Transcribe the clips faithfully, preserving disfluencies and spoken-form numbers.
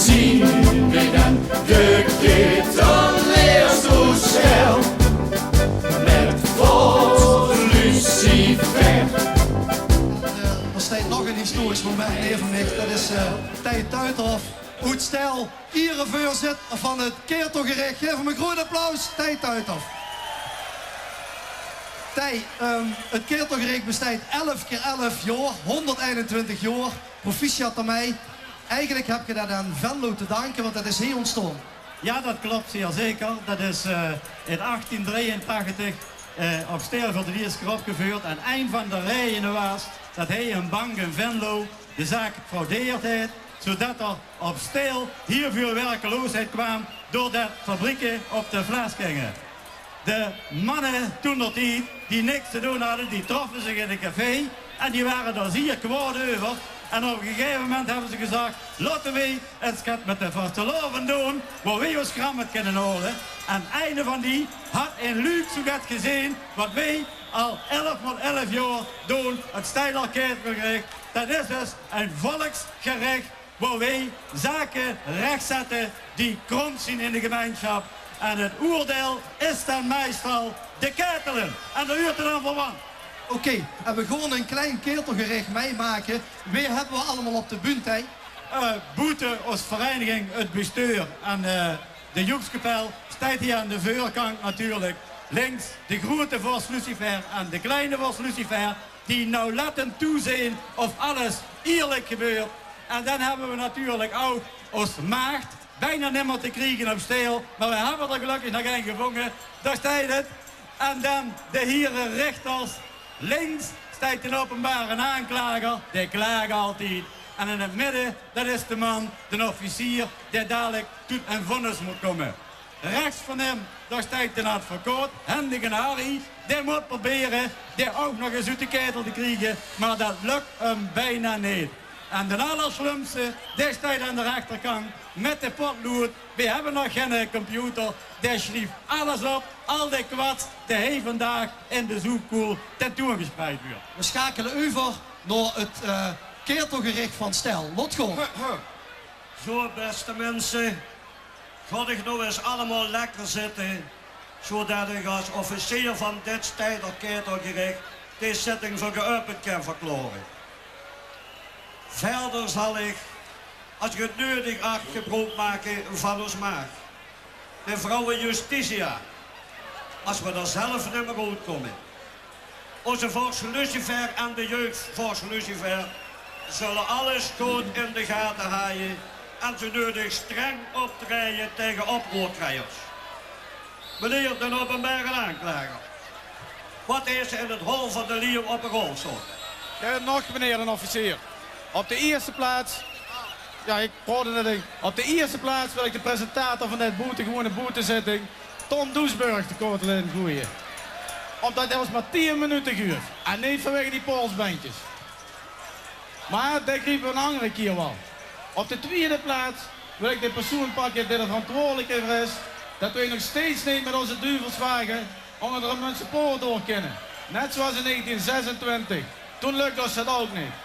Zien we dan de ketel leers zo snel met vol lucifer. Eh, d'r steit nog ein historisch moment neve mich. Det is, eh, Thei Tuithof, oet-Steyl, iereveurzitter van het ketelgerich. Gaef 'm ein groeat applaus, Thei Tuithof. Thei, ehm, het ketelgerich besteit elf kier elf jaor, honderdeinentwintig jaor. Proficiat d'rmei. Eigelik höb geer det aan Venlo te danke, want det is hie óntstaon. Ja, dat klopt zeer zeker. Dat is, eh, in achttien drieëntachtig, eh, op Steyl veur de ierste kier opgeveurd. En ein van de raejenes waas dat hie ein bank in Venlo de zaak gefraudeerd haet, zodat er op Steyl hie väöl werkeloosheid kwaam doordat fabrieke op de fles ginge. De manne toen d'r tied die niks te doon hadde, die troffe zich in ein café en die ware d'r zeer kwaod euver. En op ein gegaeve moment höbbe ze gezag: "Laote weej ins get mit de vastelaovend doon, wo weej ós grammetje kinne haole." En eine van die had in Luuk zoget gezeen wat weej al elf maol elf jaor doon, het Steyler ketelgerich. Dat is dus ein volksgerich wo weej zake rechtzette die krom zien in de gemeinsjap. En het oordeil is dan meistal de ketele. En dao huurt 'r dan veur, want... Oké, en we gaon ein klein ketelgerich mitmake. Wae höbbe we allemaol op de bühne, Thei? Eh, boete ós vereiniging, het bestuur en, eh, de joekskapel steit hie aan de veurkantj natuurlik. Links de groeate vors Lucifer en de kleine vors Lucifer, die nauwlettend toezeen of alles ierlik gebeurt. En dan höbbe we natuurlik ouch ós maagd, bijna nimmer te kriege op Steyl, mer we höbbe d'r gelökkig nog ein gevónge. Dao steit het. En dan de hiere rechters. Links steit d'n openbare aanklager, dae klaag altied. En in het midde, dat is de man, d'n officier, dae dalik toet ein vonnis mót kómme. Rechts van häöm, dao steit d'n advocaat, Hendrik en Harry. Dae mót probere dae ouch nog ins oet de ketel te kriege, mer dat lök häöm bijna neet. En d'n allerslumste, dae steit aan de rechterkantj mit de potlood. Weej höbbe nog geine computer. Dae sjrief alles op, al de kwats dae hie vandaag in de zoepkoel tentoongespreid wuurt. We schakele euver nao het, eh, ketelgerich van Steyl. Laot gaon. Zo, beste minse, gaot ich noe ins allemaol lekker zitte, zodat ich as officier van dit Steyler ketelgerich dees zitting veur geäöpend kan verklaore. Wiejer zal ich, as ich het neudig ach, gebroek make van ós maagd, de vrouwe Justitia, as we d'r zelf nimmer oetkómme. Ózze vors Lucifer en de jeugdvors Lucifer zulle alles good in de gate haje en zo neudig streng optraeje taenge oproerkriejers. Meneer d'n openbare aanklager, wat is in het Hof van de Leeuw op de rol staon? Goeienacht, meneer d'n officier. Op de ierste plaats, ja, ich praot net in. Op de ierste plaats wil ich de presentator van dit boetegewone boetezitting, Ton Doesburg, de ketel ingoeje. Ómdat 't ós mer tieën minute duurt en neet vanwege die polsbendjes. Mer det griepe we ein anger kier waal. Op de twiede plaats wil ich de persoon pakke dae d'r verantwoordelik veur is det weej nog steeds neet mit ózze duvelswage ónger de Remunjse Poort door kinne. Net zoeas in negentien zesentwintig. Toen lök ós det ouch neet.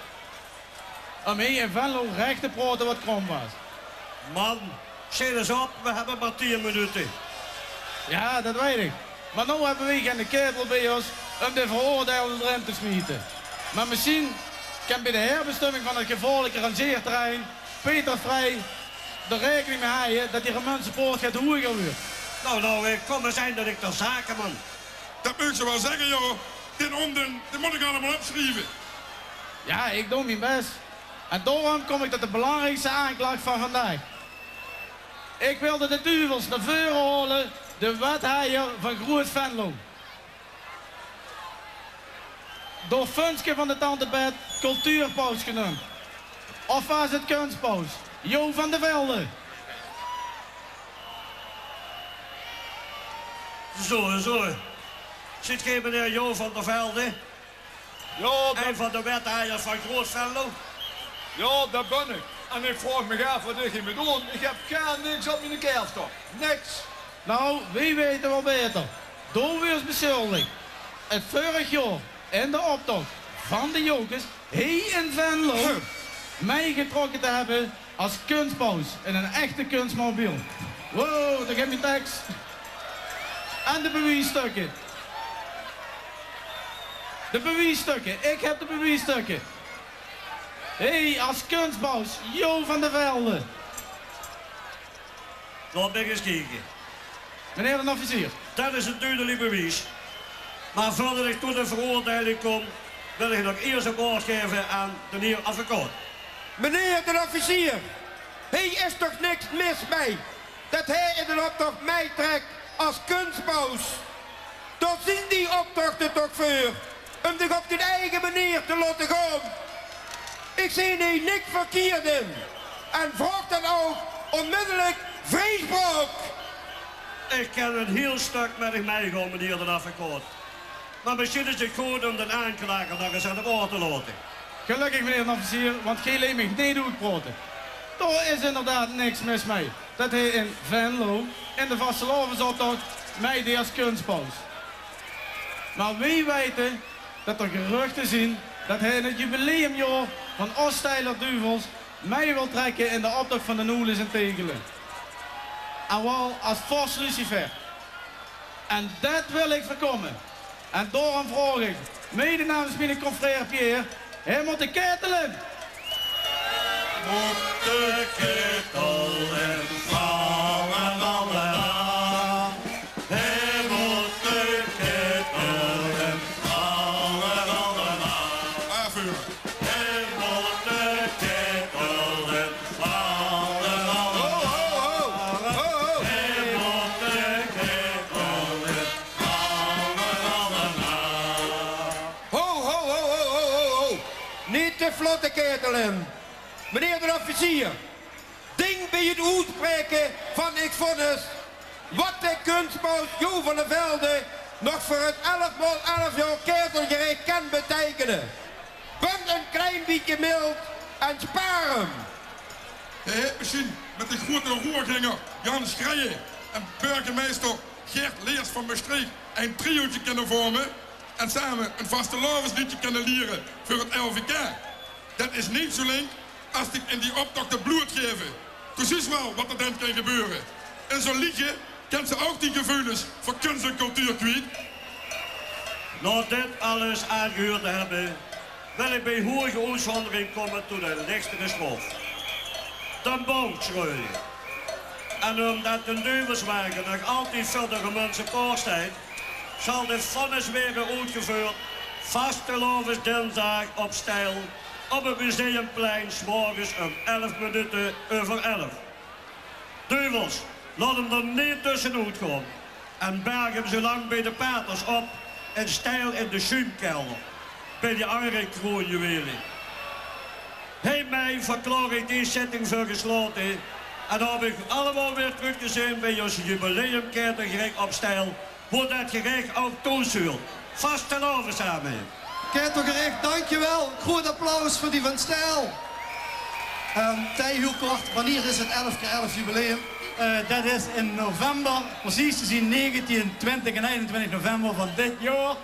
Óm hie in Venlo rech te praote wat krom waas. Man, sjei ins op, we höbbe mer tieën minute. Ja, det weit ich. Mer noe höbbe weej geine ketel bie ós óm de veroordeilde d'rin te smiete. Mer mesjien kan bie de herbestömming van het gevaorlike rangeerterrein Peter Vrij d'r raekening mit haje det die Remunjse Poort get hoeger wuurt. Nou, nou, eh, kóm ins eindelik ter zake, man. Det mós se waal zègke, jao. Dae óndin, dae mót ich allemaol opsjrieve. Ja, ich doon mien bès. En daoróm kóm ich tot de belangriekste aanklach van vandaag. Ich wil de duvels nao veure haole, de wethaier van Groot-Venlo. Door Funske van de Tante Bet cultuurpaus geneump. Of waas 't kunstpaus? Jo van der Velde. Zo, zo. Zit geer meneer Jo van der Velde? Jao, ein van de wethaiers van Groot-Venlo? Jao, det bön ich. En ich vraog mich aaf wat ich hie mót doon. Ich höb gaar niks op miene kaart staon. Niks. Nou, weej weite waal baeter. Doe waers besjuldig 't veurig jaor in de optoch van de Jocus hie in Venlo mitgetrokke te höbbe As kunstpaus in ein echte kunstmobiel. Wow, dao geit mien teks. En de bewiesstukke. De bewiesstukke. Ich höb de bewiesstukke. Hé, as kunstpaus, Jo van der Velde. Laot mich ins kieke. Meneer d'n officier. Det is ein dudelik bewies. Mer veurdet ich tot ein veroordeiling kóm, wil ich nog ieërs 't waord gaeve aan d'n hieër advocaat. Meneer d'n officier, hie is toch niks mis mei det hae in d'n optoch meitrèk as kunstpaus? Dao zeen die optochte toch veur, um dich op dien eige meneer te laote gaon. Ich zeen hie niks verkierd in en vraog dan ouch ónmiddellik vriespraok. Ich kin ein hieël stök mit uch meigaon, meneer d'n advocaat. Mer mesjien is 't good um d'n aanklager nog ins aan 't waord te laote. Gelökkig, meneer d'n officier, want geer leet mich neet oetpraote. Dao is inderdaad niks mis mei det hae in Venlo in de vastelaovesoptoch meideej as kunstpaus. Mer weej weite det d'r geruchte zeen det hae in 't jubileumjaor van ós Steiler Duvels mei wilt trèkke in d'n optoch van d'n Oeles in Tegele. En waal as vors Lucifer. En det wil ich veurkómme. En daorum vraog ich, mede namens miene confrère Pierre, hae mót de kaetel in. Mót de kaetel in, la, la, la, la. Hae mót de kaetel in, la, la, la, la, la. Aafvuure. Hae mót de kaetel in, la, la, la, la. Ho, ho, ho. Ho, ho. Hae mót de kaetel in, la, la, la, la, la. Ho, ho, ho. Neet te vlot de kaetel in. Meneer d'n officier, dink bie 't oetspraeke van 't vonnis waat de kunstpaus Jo van der Velde nog veur 't elf maol elf jaor kaetelgerech kan beteikene. Bön ein klein bietje mild en spaar 'm. Hae haet mesjien mit de groeate roerginger Jan Schrijen en burgemeister Gerd Leers van Mestreech ein triootje kinne vorme en same ein vastelaovesleedje kinne liere veur 't L V K. Det is neet zo link as dich in die optochte blood gaeve. Doe zuus waal waat d'r dan kan gebeure. In zo'n leedje kins se ouch die geveules veur kuns en cultuur kwiet. Nao dit alles aangehuurd te höbbe, wil ich bie hoeëge oetzóndering kómme tot ein lichtere straof. De bónk sjreuje. En umdet d'n Duvelswage nog altied veur de Remunjse poort steit, zal dit vonnis waere oetgeveurd vastelaovesdinsdaag op Steil op 't Museumplein, 's morges um elf minute euver elf. Duvels, laot 'm d'r neet tössenoet gaon en berg 'm zoe lang bie de paters op in Steil in de sjuumkelder, bie die anger kroonjuwele. Hiemei verklaor ich die zitting veur geslaote en haop uch allemaol weer trök te zeen bie ós jubileumkaetelgerech op Steil, wo det gerech ouch thoes huurt. Vastelaovend same. Kaetelgerech, dankjewel. Groeat applaus veur die van Steil. Ehm, Thei, hiel kort, wannier is 't elf keer elf jubileum? Eh, det is in november, precies te zien negentien, twintig en einentwintig november van dit jaor.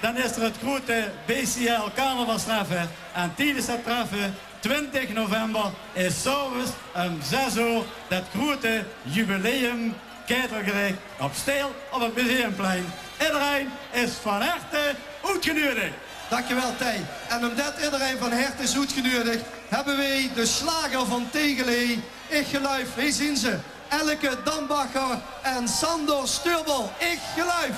Dan is d'r 't groeate B C L carnavalstreffe. En tiedes det treffe twintig november is 's aoves um zes oor det groeate jubileum kaetelgerech op Steil op 't Museumplein. Idderein is van herte oetgenuedig. Dankjewel, Thei. En umdet idderein van herte is oetgenuedig, höbbe weej de sjlager van Tegele, Ich Geluif. Hie zien ze, Elke Dambacher en Sandor Stuurbol. Ich Geluif.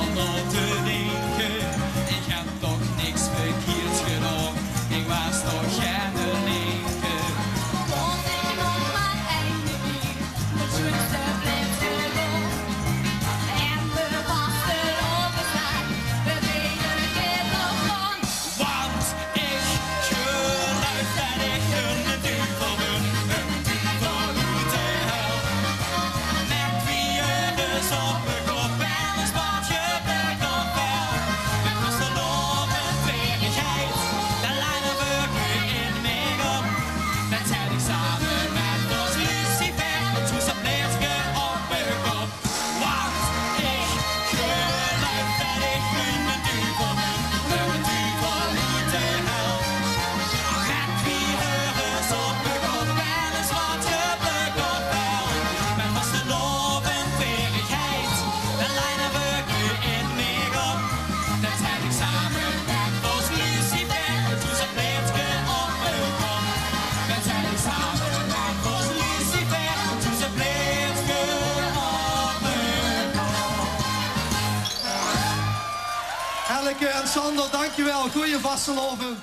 Zónger te dinke, ich höb toch niks verkieërds gedaon. Ich waas toch geine linke. Kós ich nog mer eine kier, de sjoenste blins gedaon. En de vastelaovesdaag, de wege kinder van. Want ich geluif det ich eine duvel bön, eine duvel oet de hel. Mit twieë eures op de kop en ein spaatje pluk op vel. Mit vastelaovend weer ich heit, de line veur u in make-up. Det zèt ich same mit vors Lucifer, 't sjoenste plaetske op de kop. Want ich geluif det ich eine duvel bön, eine duvel oet de hel. Mit twieë eures op de kop en ein spaatje pluk op vel. Mit vastelaovend weer ich heit, de line veur u in make-up. Det zèt ich same mit vors Lucifer, 't sjoenste plaetske op de kop. Det zèt ich same mit vors Lucifer, 't sjoenste plaetske op de kop. Elke en Sander, dankjewel. Goeie vastelaovend.